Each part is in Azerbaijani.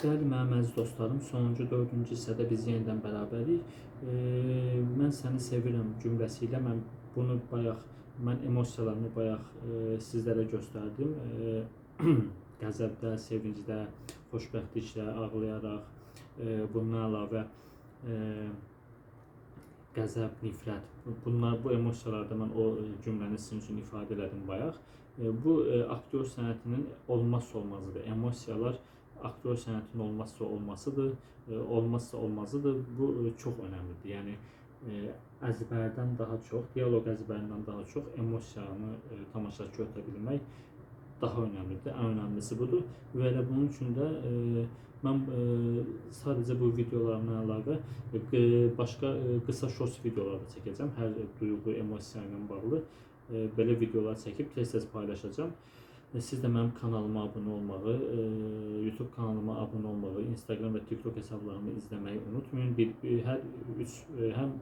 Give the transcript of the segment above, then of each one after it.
Bəli, mənim əziz dostlarım, sonuncu dördüncü hissədə biz yenidən bərabərik. Mən səni sevirəm cümləsi ilə mən bunu bayaq, mən emosiyalarımı bayaq sizlərə göstərdim. Qəzəbdə, sevincdə, xoşbəxtliklə, ağlayaraq, bundan əlavə qəzəb, nifrət, bunlar, bu emosiyalarda mən o cümləni sizin üçün ifadə elədim bayaq. Bu aktyor sənətinin olmazsa olmazıdır. Emosiyalar aktyor sənətinin olmazsa olmasıdır, olmazsa olmazıdır. Bu çox önəmlidir. Yəni əzbərdən daha çox, dialoq əzbərindən daha çox emosiyanı tamaşaçıya ötürə bilmək daha önəmlidir. Ən önəmlisi budur. Və elə bunun üçün də mən sadəcə bu videolarımdan əlavə başqa qısa shorts videolar da çəkəcəm. Hər duyğu, emosiya ilə bağlı belə videolar çəkib tez-tez paylaşacağam. Siz də mənim kanalıma abunə olmağı, YouTube kanalıma abunə olmağı, Instagram və TikTok hesablarımı izləməyi unutmayın. Hər üç həm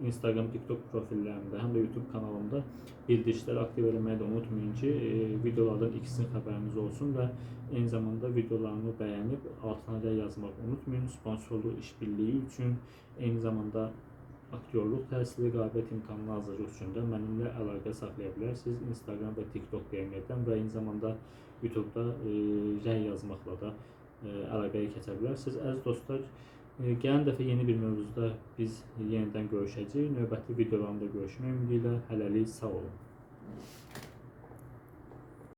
Instagram, TikTok profillərimdə, həm də YouTube kanalımda bildirişləri aktiv eləməyi də unutmayın ki, videolardan ikisinin xəbəriniz olsun və eyni zamanda videolarımı bəyənib altına da yazmaq unutmayın. Sponsorluq işbirliyi üçün, eyni zamanda aktyorluq təhsili, qabiliyyət imtahanına hazırlıq üçün də mənimlə əlaqə saxlaya bilərsiniz. Instagram və TikTok DM-dən və eyni zamanda YouTube-da rəy yazmaqla da əlaqəyə keçə bilərsiniz. Əziz dostlar, gələn dəfə yeni bir mövzuda biz yenidən görüşəcəyik. Növbəti videolarımda görüşmək ümidi ilə hələlik sağ olun.